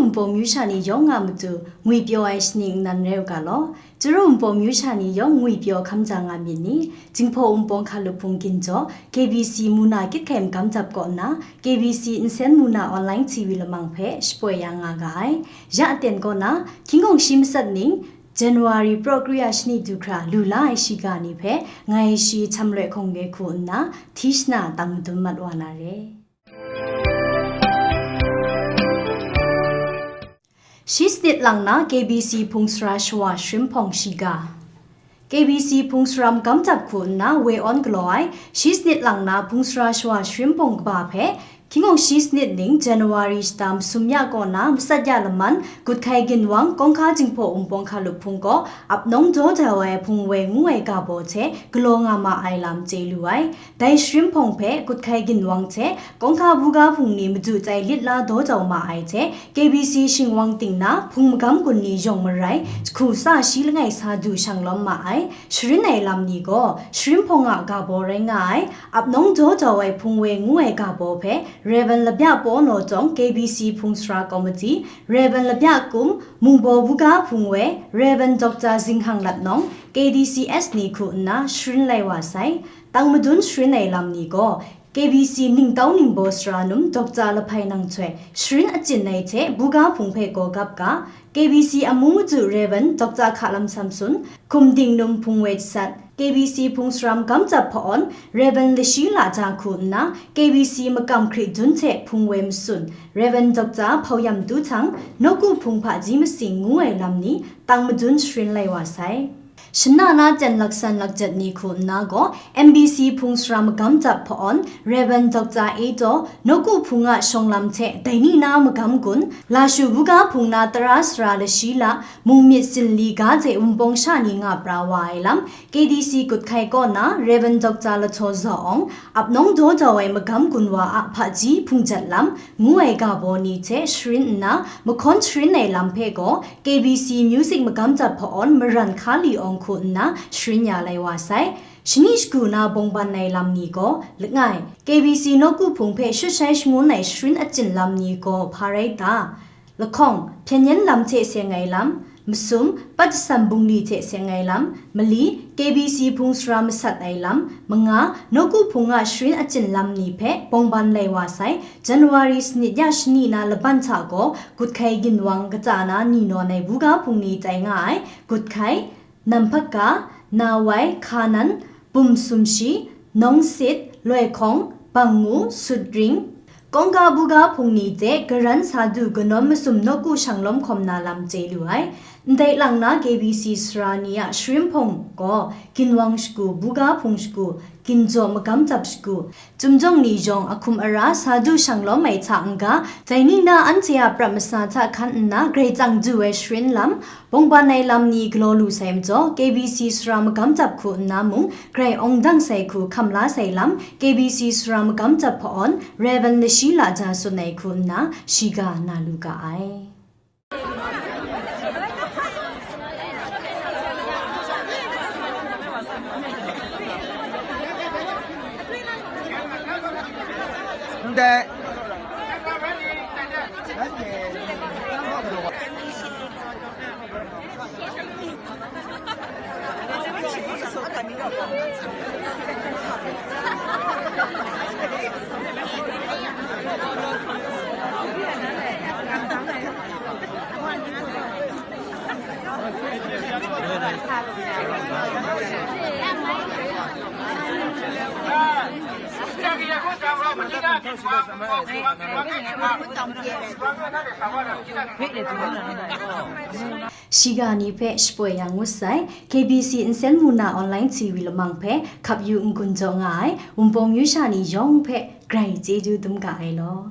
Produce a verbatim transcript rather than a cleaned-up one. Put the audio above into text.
Wunpawng myu sha ni yawng a matu ngwipyaw ai shaning nnan rai u ga law. Chyaru Wunpawng myu sha ni yawng ngwipyaw hkam ja nga myit ni, Jinghpaw Wunpawng hkalup hpung ginjaw, K B C muna kyit hkai magam jap kaw nna, K B C nsen muna online T V lamang hpe shapoi ya nga ga ai. Ya aten kaw na, hkying hkawng shi matsat ning, January praw kri a shani du hkra lu la ai shiga ni hpe, ngai shi Htamloi Hkawng Nge hku nna, hti shana tang madun mat wa na re. Shi sanit lang na K B C hpung sara shawa sharin hpawng shiga. K B C hpung sara magam jap hku nna woi awn galaw ai, shi sanit lang na hpung sara shawa sharin hpawng kaba hpe, hkying hkawng shi sanit ning January shata masum ya kaw na matsat ya laman, Guthkai Ginwang, Kawngka Jinghpaw Wunpawng hkalup hpung gaw, ap nawng daw jau ai hpung woi ngu ai ga baw hte galaw nga ma ai lam chye lu ai. Dai sharin hpawng hpe Guthkai Ginwang hte Kawngka buga hpung ni madu tsai lit la daw jau ma ai hte, K B C shingwang ting na hpung magam gun ni yawng marai, jahku tsa shi langai sa du shang lawm ma ai. Sharin ai lam ni gaw, sharin hpawng a ga baw rai nga ai, ap nawng daw jau ai hpung woi ngu ai ga baw hpe, Rev. Labya Paw Naw Tawng, K B C hpung sara komiti, Rev. Labya Kum, Mungbaw buga hpung woi, Rev. Doctor Zinghang Latnawng, K D C S ni hku nna sharin lai wa sai. Tang madun sharin ai lam ni gaw, K B C ningtau ningbaw sara num Doctor Lahpai Nanghtoi, sharin achyin ai hte buga hpung hpe gaw gap ga, K B C amu madu Rev. Doctor Hkalam Samson, hkum ding num hpung woi jasat, K B C hpung sara magam jap hpa-awn Rev. Lashi Laja hku nna, K B C makam hkri dun hte hpung woi masun, Rev. Doctor Hpauyam Tuhtang, nawku hpung hpaji masing ngu ai lam ni, tang madun sharin lai wa sai. Shana na ten laksan lakjat ni hku nna gaw, M B C hpung sara magam jap hpa-awn, Rev. Doctor A Taw, nawku hpung a shawng lam hte dai ni na magam gun, Lashu buga hpung na tara sara lashi la, mung myit sinli ga hte Wunpawng sha ni nga pra wa ai lam, K D C Guthkai kaw na Rev. Doctor Lahtaw Zaw Awng, ap nawng daw jau ai magam gun wa a hpaji hpung jat lam, ngu ai ga baw ni hte sharin nna, mahkawn sharin ai lam hpe gaw, K B C music magam jap hpa-awn Maran Hkali Awng hku nna sharin ya lai wa sai. Shani shagu na bawngban ai lam ni gaw, langai, K B C nawku hpung hpe shut shai shangun ai sharin achyin lam ni gaw hpa rai ta? Lahkawng, hpyen yen lam hte seng ai lam, masum, pat jasam bungli hte seng ai lam, mali, K B C hpung sara masat ai lam, manga, nawku hpung a sharin achyin lam ni hpe bawngban lai wa sai. January sanit ya shani na laban hta gaw, Guthkai Ginwang katsa na ni nawn ai buga hpung ni tai nga ai, Guthkai, Namhpaka, Nawai, Hkanan, Bum Sumshi, Nawngsit, Loihkawng, Bangngu, Sutring, Kawngka buga hpung ni hte garan sa du kanawn masum nawku shang lawm hkawm na lam chye lu ai. Ndai lang na K B C sara ni a sharin hpawng gaw, Ginwang shagu, buga hpung shagu, ginjaw magam jap shagu, Chyum jawng ni yawng a hkum ara sa du shang lawm ai hta n-ga, dai ni na anhte a prat masa hta hkan nna grai tsang du ai sharin lam, bawngban ai lam ni galaw lu sai majaw, K B C sara magam jap hku nna mung grai awng dang sai hku hkam la sai lam, K B C sara magam jap hpa-awn Rev. Lashi Laja tsun ai hku nna shiga na lu ga ai. Shiga ni hpe shapoi ya ngut sai, K B C nsen muna online T V lamang hpe hkap yu n-gun jaw nga ai, Wunpawng myu sha ni yawng hpe grai chyeju dum ga ai law.